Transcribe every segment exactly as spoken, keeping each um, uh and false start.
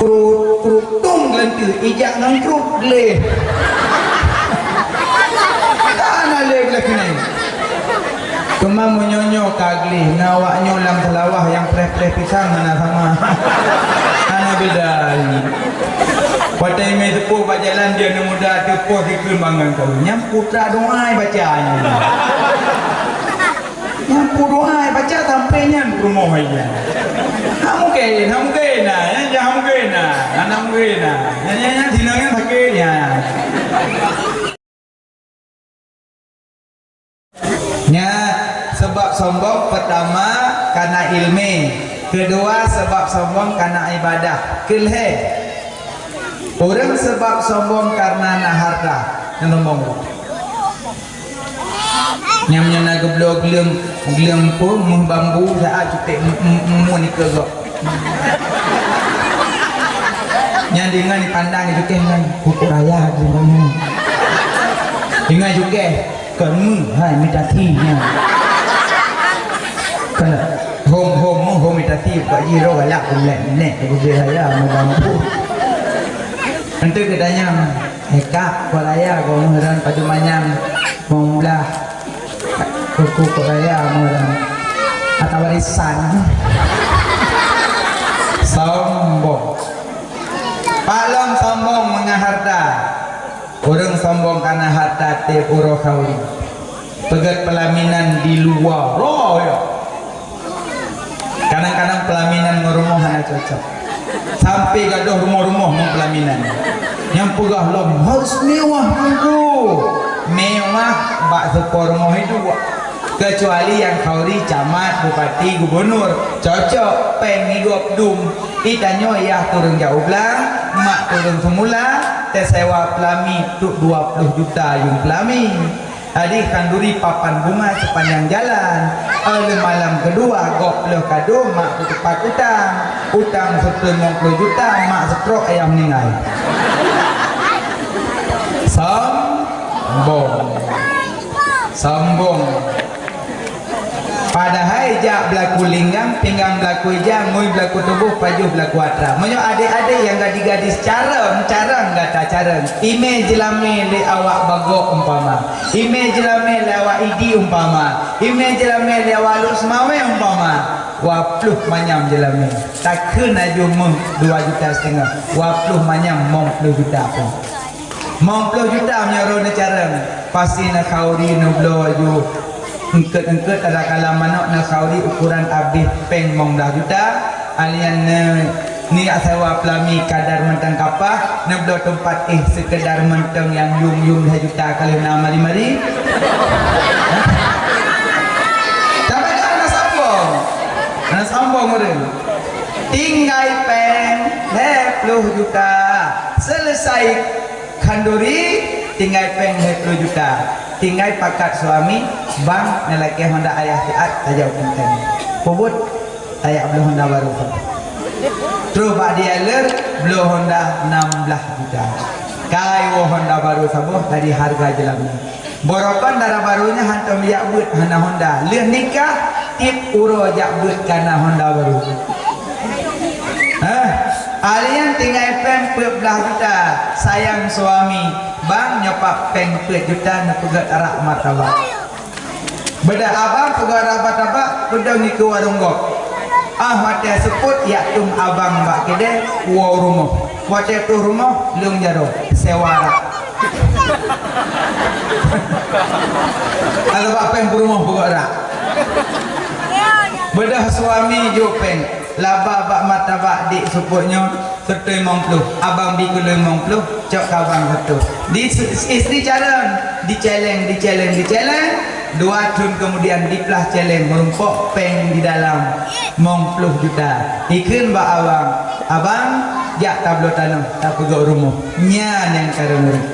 Krut, krut, tung geuleuntui, ijak ngon krut gleh. Hana lé gleh keunan. Teuma meunyoe nyoe ka gleh, na awak nyoe lam Seulawah nyang preh-preh pisang hana sama. Hana beda. Watèe imè seupôt bak jalan, di aneuk muda teupoh dikeue mangat keu nyang putra doa baca nyan. Nyang peudoa baca sampai nyan rumoh nyan. Hana mungken, hana mungken na, nyan hana mungken na, hana mungken na. Nyan, nyan, nyan, sinong nyan sakét nyan. Nyan, sebab sombong pertama karena ilmu, kedua sebab sombong karena ibadah. Keulhèe, ureueng sebab sombong karena na harta, nyan sombong. Nyang nyan na geubloe gleueng, gleueng peue, meuh bambu, saat cuték mu-, mu-, mu-, mu-, nikeue gob. Nyan deungon pandang cukéh nyan, pupuk raya di mana. Deungon cukéh, kon mu, hai, mita thi nyan. Kon hom, hom, mu, hom mita thi, buka jih roh galak, kumlek, nek, kubeudeh raya, meuh bambu. Enteuk geutanyong, "Hai kak, kok raya gob meuh ran padum manyam mong blah?" Kuku kok raya meuh ran. Ata warisan. Sombong. Pak lom sombong meungon harta. Ureueng sombong karena harta tiep uroe khauri. Peugèt peulaminan di luwa. Roh ya. Kadang-kadang peulaminan ngon rumoh hana cocok. Sampai gadôh rumoh-rumoh ngon peulaminan. Nyang peugah lom harus mewah teungku. Mewah bak seupo rumoh hidup. Kecuali nyang khauri camat, bupati, gubunur. Cocok, péng nigop dum. Di tanyoe yah turun jak u blang, mak turun seumula, teusewa peulami trok dua ploh juta yuem peulami. Hadiah khanduri papan bunga sepanjang jalan. Óh malam keudua gob ploh kado mak kutupat utang. Utang seuteun limong ploh juta, mak seutrok ayah meuninggai. Sombong. Sombong. Padahai jak beulaku linggang, pinggang beulaku ija, ngui beulaku tuboh, pajoh beulaku atra. Meunyoe adék-adék nyang gadis-gadis carông, carông gata carông. Imè jeulamè lé awak bagok umpama. Imè jeulamè lé awak idi umpama. Imè jeulamè lé awak luk seumawé umpama. Dua ploh manyam jeulamè. Takheun aju meuh dua juta siteungoh. Dua ploh manyam mong ploh juta pih. Mong ploh juta meunyoe neucarông, pasti neukhauri neubloe aju eungkôt-eungkôt, adakala manok neukhauri ukuran abéh péng mong blah juta, alian ne-, neujak sewa peulami kadar mantong kapah, neubloe teumpat éh seukeudar mantong nyang yum-yum lhèe juta ka lheueh na mari-mari. Hah? Tapi hana sombong. Hana sombong ureueng. Tinggai péng lhèe ploh juta. Selesai khanduri, tinggai péng lhèe ploh juta. Tinggai pakat suami, bang, neulakèe honda ayah siat tajak u Keumtén. Peubuet, tajak bloe honda barô. Troh bak dealer, bloe honda nam blah juta. Kai woe honda barô saboh dari hareuga jeulamè. Barokon dara barô nyan hantom jak beuet hana honda. Lheueh nikah, tiep uroe jak beuet ka na honda barô. Hah? Alian tinggai péng peuet blah juta, sayang suami, bang nyoe pat péng peuet juta neupeugèt arak martabak. Beudôh abang peugèt arak martabak, peudong dikeue warong gob. Ah, watèe seupôt jak tueng abang bak keudè, woe u rumoh. Watèe troh rumoh, lôn jaroe, sewa arak. Adak bak péng peurumoh peugèt arak. Beudôh suami jok péng, laba bak martabak di seupôt nyoe, seuteun limong ploh. Abang bi keu lôn limong ploh, cok keu abang seuteun. Di se-, istri carông, diceleng, diceleng, diceleng. Dua thôn keumudian diplah celeng meurumpok péng di dalam limong ploh juta. Ikheun bak abang, "Abang, jak tabloe tanoh, tapeugèt rumoh." Nyan nyang carông ureueng.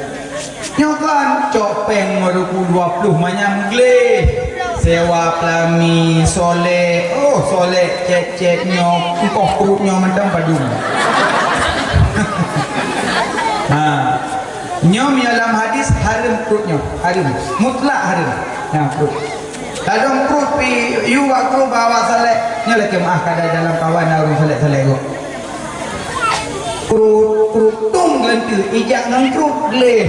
Nyoe kan cok péng meureuku dua ploh manyam gleh. Sewa peulami, solek. Oh, solek cét-cét nyoe, engkoh pruet nyoe mantong padum. Ha. Nyoe meunyoe lam hadis hareuem pruet nyoe, hareuem. Mutlak hareuem. Nah, pruet. Ladôm pruet pi yue bak kru bak awak solek. Nyoe lakèe meu'ah kadang dalam kawan na ureueng solek-solek gob. Tentu ijak ngon kruk gleh.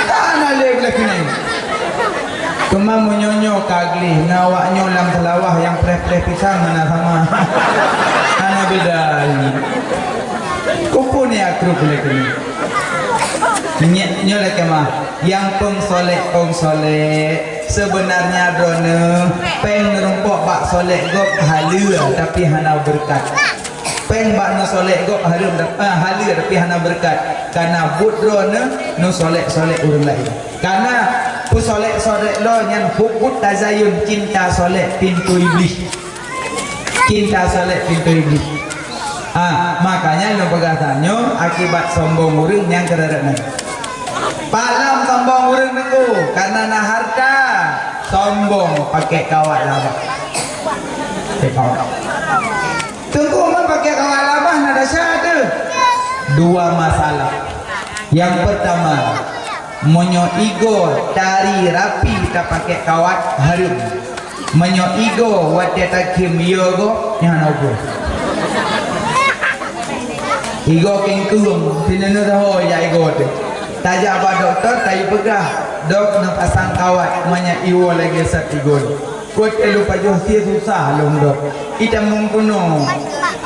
Hana lé gleh keunoe. Teuma meunyoe nyoe ka gleh, na awak nyoe lam seulawah nyang preh-preh pisang mana sama. Hana beda. Kupu ni akruk gleh keunoe. Nyoe, nyoe lagèe mah. Nyang pengsolek-pengsolek, sebenarnya droeneuh pèng neurumpok bak solek gob haleue, tapi hana beureukat. Pèng bak neusolek gob hareuem, eh, haleue tapi hana beureukat. Kana buet droeneuh neusolek-solek ureueng laén. Kana peusolek-solek lôn nyan hubbut tazayun, cinta solek pintoe iblih. Cinta solek pintoe iblih. Ah, makanya lôn peugah tanyoe akibat sombong ureueng nyang keureureuk nyan. Palom sombong ureueng nunggu, karena na harta, sombong pakai kawat labah. Pakai kawat. Teungku, man pakai kawat labah na desya teuh. Dua masalah. Nyang peurtama, meunyoe igoe tari rapi tapakai kawat, hareuem. Meunyoe igoe watèe takhém yö gob, nyan hana ukeue. Igoe kengkeung, sineuneu saho jak igoe teuh. Tajak bak dokto, tapeugah, "Dok, neupasang kawat, meunyoe iwoe lagèe sat igoe." Watèe lôn pajoh sie susah lôn, Dok. Itamong keunoe.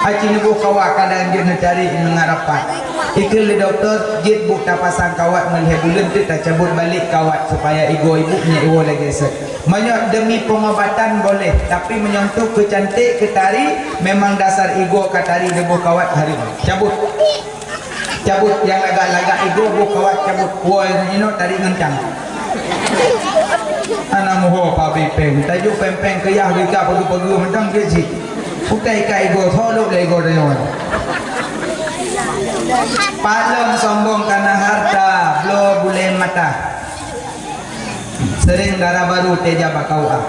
Aci neuboh kawat kadang jeuet neucari ngon rapat. Ikheun lé dokto, "Jeuet bu tapasang kawat meulhèe buleuen teuk tacabot balek kawat supaya igoe ibu nyan iwoe lagèe sat." Meunyoe demi pengobatan boleh, tapi meunyoe untuk keu cantik, keu tari, memang dasar igoe ka tari neuboh kawat hareuem. Cabot. Cabot nyang lagak-lagak igoe boh kawat cabot. Woe inoe tari ngon cang. Hana muho pabri pèng. Tajok pèng-pèng keuyah bika peugeu-peugeu mantong keu cit. Utai ka igoe solok lé igoe tanyoe. Palom sombong kana harta, bloe buleuen mata. Sering dara barô teuja bak K U A.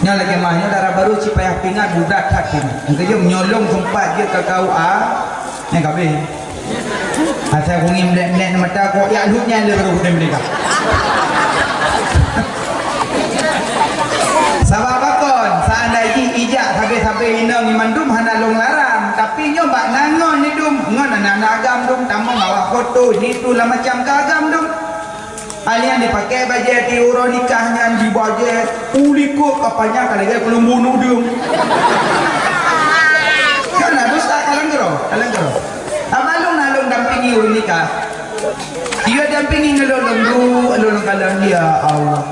Nyoe lagèe mah, nyoe dara barô cit payah pingat, budak that pingat. Nyang keujeuet nyoe lôn seumpat jeuet keu K U A, nyan ka abéh. Asai kunyim mlek-mlek mata kok yak lhut nyan lé barô kudém meuninggai. Sabab pakon, seandai jih ijak sabé-sabé inong nyan mandum hana lôn larang, tapi nyoe bak nangon nidum, ngon aneuk-aneuk agam dum, tamong awak foto, situ lam macam ka agam dum. Hal nyang dipakai bajèe di uroe nikah nyan di bajèe u likot, apanya ka lagèe keuleumbu nudeueng. Kan na dosa, kalon keudroe, kalon keudroe. Haba lôn na lôn dampingi ureueng nikah. Dia dampingi ngon lôn, lôn duek, lôn kalon, ya Allah.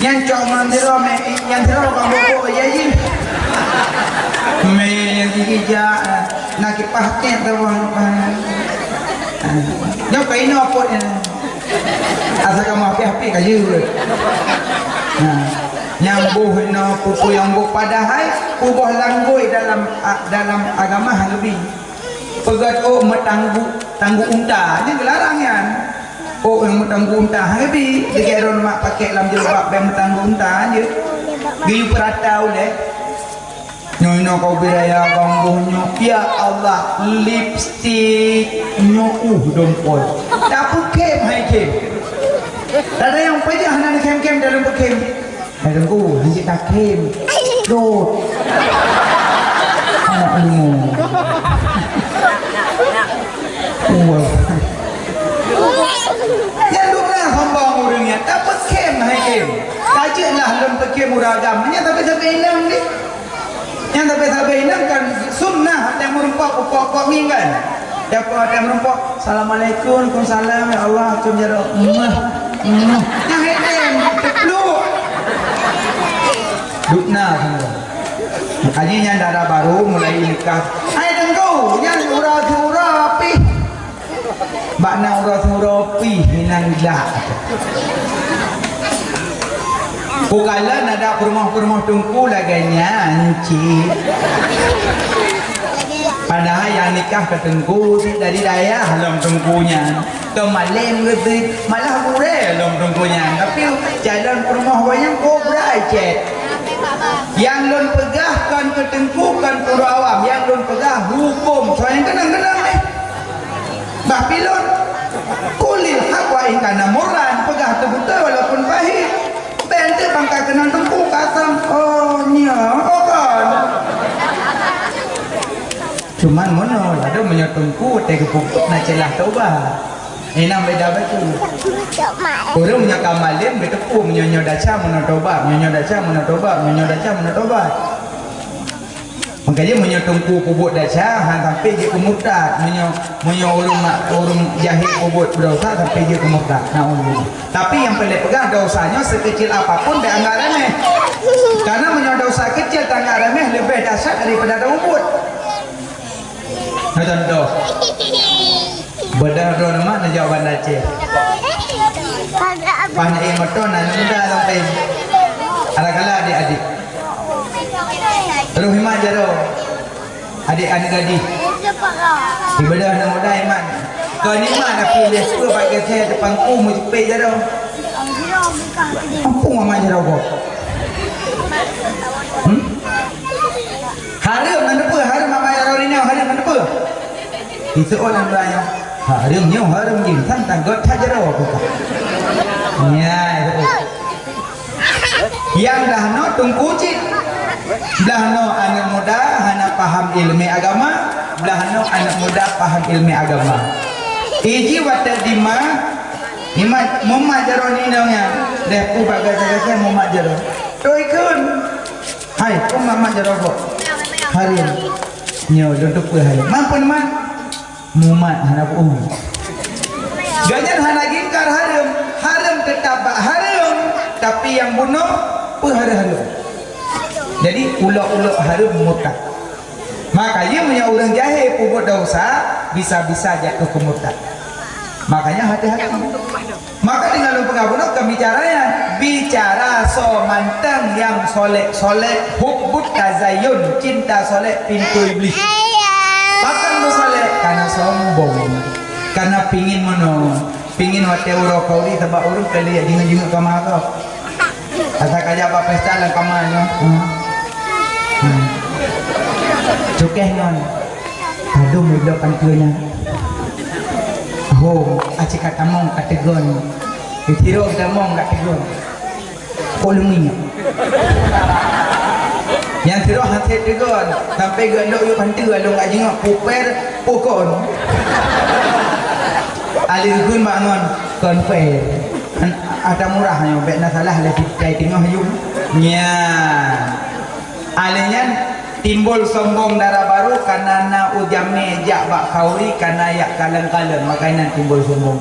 Nyan cok ngon sidroe mè, nyan sidroe ka bobok ya jih. Mè nyan jih ijak, na kipah tét tu. Nyoe ka inoe pôt nyan. Asai kamoe hapéh-hapéh ka jeuet. Nah, nyang boh inoe peue-peue nyang boh, padahai peue boh langgôi dalam, a, dalam agama hana bi. Peugöt ôk meutanggu, tanggu unta, nyan geularang nyan. Ôk nyang meutanggu unta, hana bi. Lagèe droeneuh mak pakèk lam jilbab bèk meutanggu unta jeuet. Geuyue peurata ulèe. Nyoe inoe kau budaya kampung nyoe. Ya Allah, lipstik nyoe uh dompol. Tapeukhém hai khém. Tada nyang peujah hana neukhém-khém dalam peukhém. Hai Teungku, hanjeuet takhém. Dot. Anak leumo. Wah. Nyan dum na sombong ureueng nyan. Tapeukhém hai khém. Ka jeuet lah lôn peukhém ureueng agam. Nyan tapi sabe inong ni. Nyang sabe-sabe inong kan sunnah, watèe meurumpok pokok-pokok ngieng kan. Watèe meurumpok, "Assalamualaikum, waalaikumsalam, ya Allah, akum jaroe." Meuh, meuh. Nyang hidem, teupluk. Dukna sana. Makanya nyan dara barô mulai nikah. Hai Teungku, nyan sura-sura pih. Bak na uroe-uroe pih inan glak. Kukalon adak peurumoh-peurumoh Teungku lagèe nyan cit. Padahai nyang nikah keu Teungku cit dari dayah lom Teungku nyan. Keu malém geusit, malah gurèe lom Teungku nyan. Tapi calon peurumoh gobnyan kobra cit. Nyang lôn peugah kon keu Teungku, kon keu ureueng awam. Nyang lôn peugah hukôm. Soe nyang keunong-keunong deh. Bah pi lôn, "Qulil haqq wa in kana murran," peugah teubeutôi walaupun pahit. Bèk teuk ban ka keunan Teungku kasam. Oh, nyo, oh kon. Cuman meunoe, ladôm meunyoe teungku watèe geupeubuet na ceulah tobat. Inong beda bacut. Ureueng meunyoe ka malém geuteupeue meunyoe nyoe desya meunoe tobat, meunyoe nyoe desya meunoe tobat, meunyoe nyoe desya meunoe tobat. Makajih meunyoe teungku peubuet desya, han sampai jeuet keu murtad. Meunyoe, meunyoe ureueng ma-, ureueng jahé peubuet desya sampai jeuet keu murtad. Naudzubillah. Tapi nyang peureulèe peugah, desya nyoe sekecil apapun bèk anggap remeh. Karena meunyoe desya kecil tanggap remeh leubeh dahsyat daripada tapeubuet. Nah, contoh. Beudôh droeneuh mak neujak Banda Aceh. Pas na ié moto na nunda sampai. Ada kala adik-adik. Terus iman jaroe. Adik aneuk gadih. Ibadah aneuk muda iman. Kau ni mak nak pilih sepuluh pakai saya depan ku mau jepit jaroe. Ampun amat jaroe kau. Hmm? Hareuem na teupeue, hareuem amat jaroe rinyoe, hareuem na teupeue. Itu orang lain. Hareuem nyoe, hareuem jih, tantang göt that jaroe aku. Nya, itu. Nyang blah noe teungku cit. Blah noe aneuk muda hana paham ileumèe agama, blah noe aneuk muda paham ileumèe agama. Iji watèe dima, imat mumat jaroe ni dong nyan. Deh pu bak gata-gata mumat jaroe. Toi kheun. Hai, peue mak-mak jaroe kok? Hareuem. Nyoe lôn teupeue hareuem. Mampu nyoe mak? Mumat hana peue. Gobnyan hana gingkar hareuem. Hareuem teutap bak hareuem, tapi nyang bunoe peue hareuem-hareuem. Jadi ulok-ulok hareuem murtad. Makanya meunyoe ureueng jahé peubuet desya, bisa-bisa jatuh keu murtad. Makanya hati-hati. Maka deungon lôn peugah bunoe kon bicara nyan, bicara soe mantong nyang solek-solek, hubbut tazayyun, cinta solek, pintoe Iblih. Pakon meusolek? Karena sombong, karena pingin meunoe, pingin watèe uroe khauri sabab ureueng kali jak jinguk-jinguk kama kau. Asai kajak bak pesta lam kama nyoe. Hmm. Hmm. Cukeh ngon. Padum iblok pantua nyan. Hom, aci ka tamong ka teugon. Di tiro tamong ka teugon. Kok leumi nyan. Nyang sidroe hase teugon, sampai geundok yue pantua lôn ka jingok puper pukon. Alèh geukheun bak ngon, kon pèe. An-, ata murah nyoe, bèk na salah lé sitai teungoh yum. Nya. Alèh nyan timbul sombong dara barô, kana na u jamé jak bak khauri, kana jak kalon-kalon, makanya timbul sombong.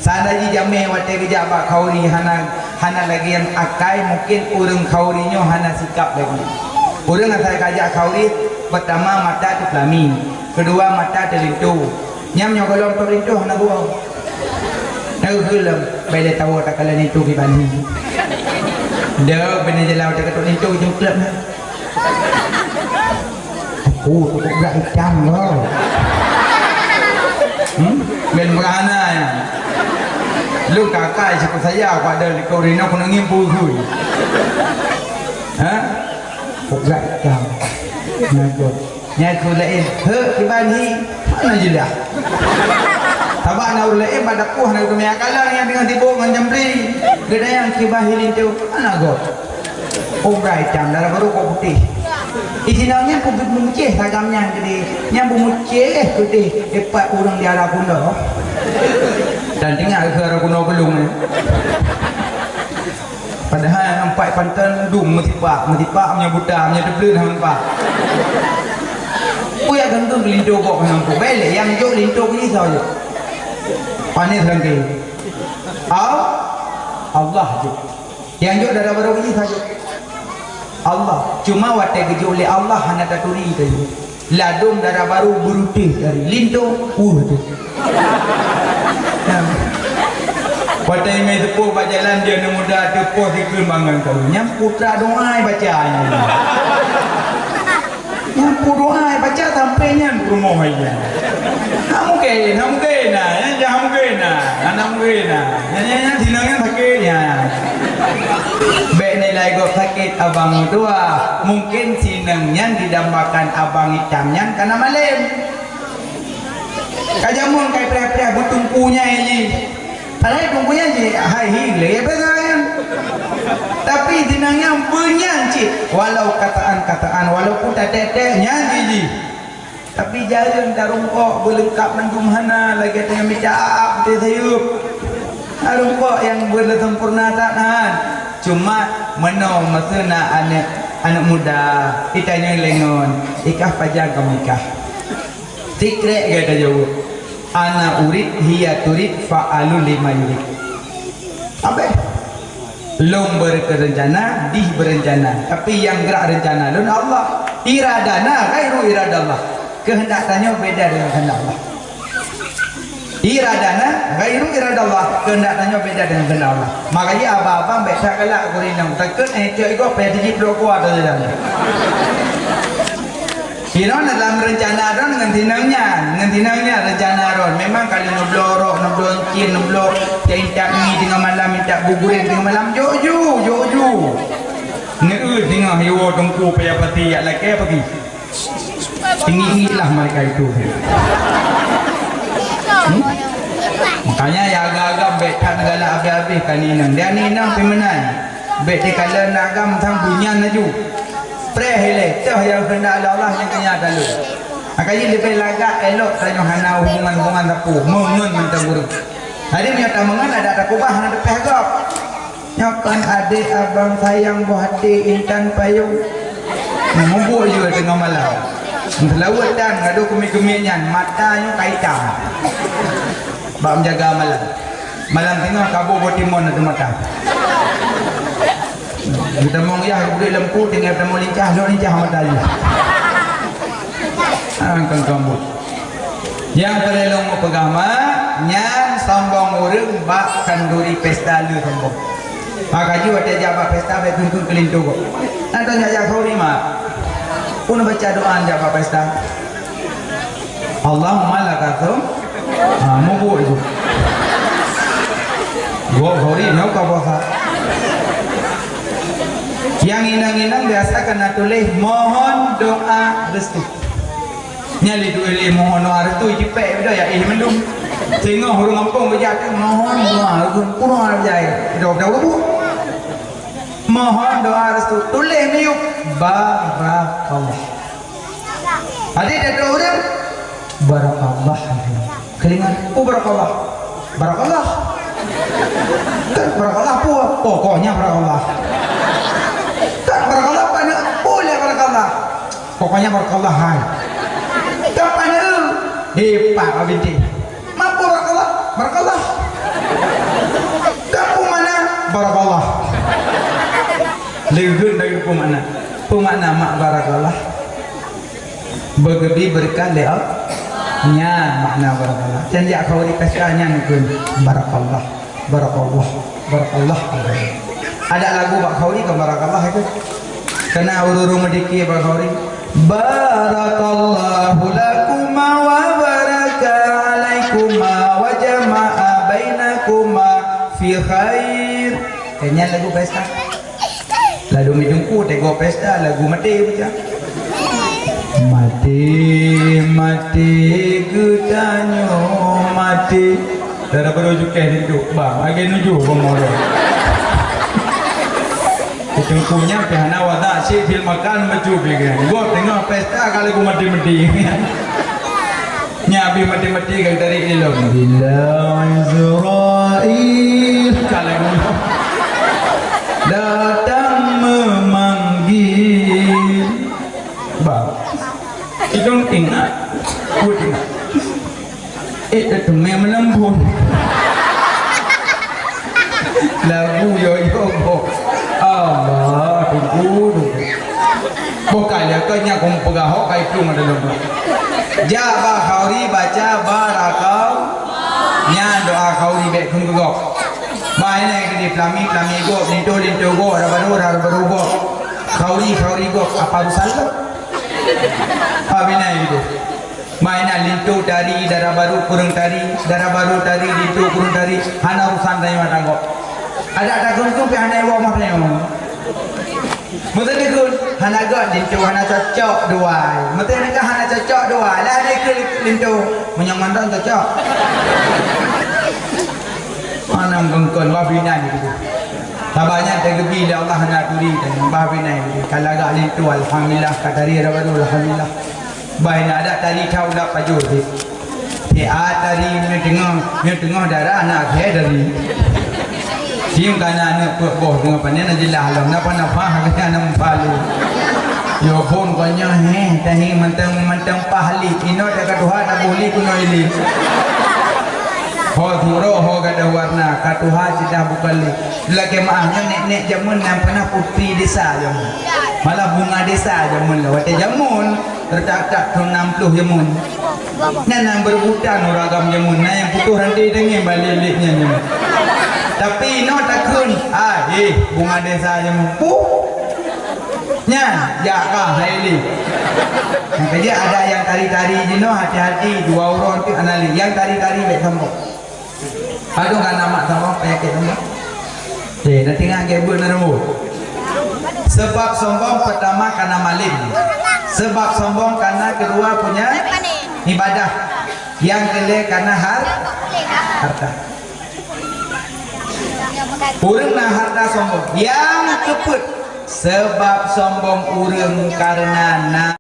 Seandai jih jamé watèe geujak bak khauri hana, hana lagèe nyan akai, mungkin ureueng khauri nyoe hana sikap lagi. Ureueng asai kajak khauri, peutama mata teupeulami, keudua mata teulinto. Nyam nyoe gohlom teulinto hana geuwoe. Nyoe geulom, bèk lé tawoe takalon linto kiban hi. Deuh, bini jalan watèe ka teulinto jeuet kleueb na. Aku cukup berat itam kau. Hmm? Ben merana ya. Lu kakak siapa saya aku ada di kau rina aku nangis pukul. Ha? Cukup berat itam. Nyago. Nyago lain. He, kiban hi. Mana jelas? Tabak na ureueng lain pada puh na kami akalan yang dengan tibuk ngan jambri. Gedayang kiban hi lintu. Mana go? Umrah itam, dara barô kok putéh. Di sinan nyan peubuet meumucéh sagam nyan keudéh. Nyan meumucéh keudéh, dipat ureueng di Arab Kuno. Dan teuingat keu Arab Kuno keulung nyan. Padahai nampak panton dum meusipak, meusipak meunyoe buta, meunyoe teubleuet hana nampak. Peue nyang gantung keu linto bok hana nampak. Bèk lé, nyang jok linto keu jih soe jok. Panéh lagèe. Au, Allah jok. Nyang jok dara barô keu jih saja. Allah. Cuma watèe geujok lé Allah hana taturi tadi. Ladôm dara barô beurutéh dari linto, uh, tu. Nah. Watèe imè seupôt bak jalan, dia aneuk muda teupoh dikeue mangat kawin. Nyang putra doa baca nyan. Nyang peudoa baca sampai nyan rumoh nyan. Hana mungkin, hana mungkin na, nyan jah hana mungkin na, hana mungkin na. Nyan, nyan, nyan, sinong nyan sakét nyan. Bèk nilai gob sakét abang meutuah. Mungkin sinong nyan didambakan abang itam nyan kana malém. Ka jameun kai preh-preh beuteungku nyai jih. Padahai teungku nyan jih hai hi lé beza nyan. Tapi sinong nyan beunyan cit, walau kataan-kataan, walaupun tatek-tek nyan jih jih. Tapi jareueng tarungkok beuleungkab mandum hana, lagée tanyoe mita aap di sayeuep. Tarungkok nyang beusempurna that nan. Cuma meunoe masa na aneuëk, aneuëk muda, itanyoe lé ngon, ikah pajan kamoe ikah. Sikrek gata jaweueb. Ana urid, hiya turid, fa'alun lima yurid. Abeh. Lôn beureuncana, dih beureuncana, tapi nyang gerak reuncana lôn Allah. Iradana ghairu iradallah. Keuheundak tanyoe beda deungon keuheundak Allah. Iradana ghairu iradallah. Keuheundak tanyoe beda deungon keuheundak Allah. Makajih abang-abang bék that galak geurinong. Takot eh cok igoe payah tijih ploh kuah atau jalan. Sidroe dalam reuncana droe ngon tinong nyan, ngon tinong nyan reuncana droe. Memang ka lheueh neubloe rok, neubloe incin, neubloe cak intat mi teungoh malam, intat guguren teungoh malam, jok ju, jok ju. Neueu teungoh iwoe teungku payah pati yak lakée peugi. Ingat-ingatlah mereka itu. Hmm? Makanya ya agam-agam bék that neugalak habéh-habéh ka ninong. Dia ninong pih meunan. Bék dikalon agam sang bunyan laju. Preh ilée, toh nyang keuheundak lé Allah nyang keunya talu. Makajih leubeh lagak elok tanyoe hana hubungan-hubungan sapeue, meungon mantong ureuëng. Jadi meunyoe tameungon adak takubah hana teupeh gob. Nyoe kon adék abang sayang boh até intan payong. Meubuk jua teungoh malam. Meulaweuet dan gadoh keumiek-keumiek nyan mata nyoe ka itam. Bak menjaga malam. Malam teungoh kabô boh timon ateueh mata. Geutamong yah geupeugét lampu tinggai tamong lincah, lhok lincah mata jih. Ah, kon kambot. Nyang peureulée lôn meupeugah ma, nyan sombong ureuëng bak khanduri pesta le sombong. Maka jih watée jak bak pesta bék kheun-kheun keulinto gob. Nah, tanya jak khanduri ma. Pun baca doa jak bak pesta. Allahumma laka sum. Ha, mubuk itu. Gok hori nyoe ka puasa. Yang inang-inang biasa kena tulis mohon doa restu. Nyali tulis mohon doa restu cipek betul ya ih mendung. Singoh ureuëng kampung bejak tu mohon doa restu kurang ajar. Dah dah mubuk. Mohon doa restu tulis miyup barakallah. Adik dato ureuëng, barakallah. Keulingan, oh barakallah. Barakallah. Kan barakallah apa? Pokoknya barakallah. Kan barakallah apa nak? Boleh barakallah. Pokoknya barakallah hai. Kan mana? Hebat abiti. Mampu barakallah, barakallah. Kampung mana? Barakallah. Leugét dari kampung mana? Pemakna mak barakallah. Beugeubi beureukat lé Allah. Nyan makna barakallah. Dan jak khanduri pesta nyan kheun barakallah, barakallah, barakallah. Ada lagu bak khanduri kan barakallah itu. Kena ureuëng meudiki bak khanduri. Barakallahu lakuma wa baraka alaikuma wa jama'a bainakuma fi khair. Kayaknya lagu pesta. Lalu meudungku tegoe pesta lagu maté baca. Maté, maté, geutanyoe maté. Dara baru jukeh di tu, bang, lagi nuju bang orang. Teuku nyan pih hana watak cit fil makan macu pih kan. Gop teungoh pesta ka lagu maté-maté. Nyan abih maté-maté ka tarik ilong. Bila Israel ka lagu datang memanggil. Bang. Idong ingat. Ku ingat. Eh, teumé meulambun. Lagu yo-yo boh. Allah, tunggu, tunggu. Bukan ya, kau nyak kong peugah hok kai plueng ada lom. Jak bak khanduri baca barakal. Nyan doa khanduri bék kheun keu gob. Bah, ini yang di pelami, pelami gob, linto, linto gob, ada baru, ada baru gob. Khanduri, khanduri gob, apa urusan lo? Apa bina gitu? Mainan linto tari, dara baru kurang tari, dara baru tari, linto kurang tari, hana urusan tanyoe tanggop. Ada takheun-kheun pih hana iwoe mah tanyoe. Meuteun dikheun, hana göt linto hana cocok duai. Meuteun dikheun hana cocok duai. Lah dikheun linto, meunyoe mandong cocok. Mana mengkon, wah binan gitu. Sabarnya tergebi oleh Allah hana turi dan bah binan gitu. Kalau agak linto, alhamdulillah, ka tari dara baru, alhamdulillah. Bah na adak tari that u lap pajoh jih. Siat tari nyoe teungoh, nyoe teungoh darah na akhé tari. Sim kana aneuk peuet boh teungoh panen na jeulaih lom, napa-napa hana meupalu. Yo phon konyang heh, tahi mantong-mantong pah li. Inoe ka tuha taboh li keunoe li. Ho suro ho gadôh warna, ka tuha sidah bukon li. Lakée meuah nyoe nek-nek jameun nyang peunah putri desa jameun. Malah bunga desa jameun lah. Watée jameun Teutak-tak thon enam ploh jameun. Nyan nyang beureubutan ureueng agam jameun, na nyang putôh ranté teungén bak lé-lé nyan jameun. Tapi inoe takheun, ah, eh, bunga desa jameun. Puh. Nyan, jak kah hai lé. Nyang keujeuet ada nyang tari-tari jinoe, hati-hati, dua uroe teuk hana lé. Nyang tari-tari bèk sombong. Padum kana mak sombong, panyakét sombong. Eh, nanti ngan gak buat na rambut. Sebab sombong pertama karena maling. Sebab sombong karena kedua punya ibadah. Yang ketiga karena har harta. Ureueng na harta sombong. Yang keempat sebab sombong ureueng karena na